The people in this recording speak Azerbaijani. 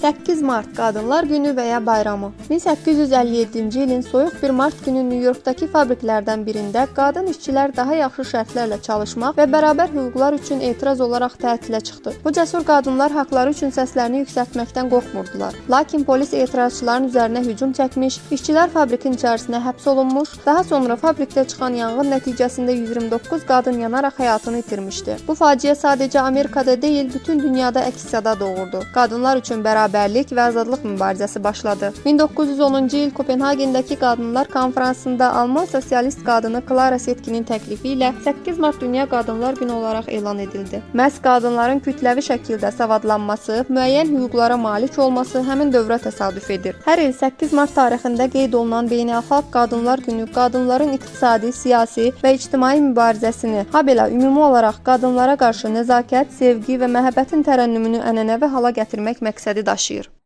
8 mart Qadınlar Günü və ya bayramı. 1857-ci ilin soyuq bir mart günü Nyu Yorkdakı fabriklərdən birində qadın işçilər daha yaxşı şərtlərlə çalışmaq və bərabər hüquqlar üçün etiraz olaraq tətilə çıxdı. Bu cəsur qadınlar haqları üçün səslərini yüksəltməkdən qorxmurdular. Lakin polis etirazçıların üzərinə hücum çəkmiş, işçilər fabrikin içərisinə həbs olunmuş, daha sonra fabrikdə çıxan yanğın nəticəsində 129 qadın yanaraq həyatını itirmişdi. Bu faciə sadəcə Amerikada deyil, bütün dünyada əks-səda doğurdu. Qadınlar üçün bərabərlik və azadlıq mübarizəsi başladı. 1910-cu il Kopenhagendəki Qadınlar Konfransında Alman sosialist qadını Klara Zetkinin təklifi ilə 8 mart Dünya Qadınlar Günü olaraq elan edildi. Məhz qadınların kütləvi şəkildə savadlanması, müəyyən hüquqlara malik olması həmin dövrə təsadüf edir. Hər il 8 mart tarixində qeyd olunan Beynəlxalq Qadınlar Günü qadınların iqtisadi, siyasi və ictimai mübarizəsini, habelə ümumi olaraq qadınlara qarşı nəzakət, sevgi və məhəbbətin tərənnümünü ənənəvi hala gətirmək məqsədi daşıyır.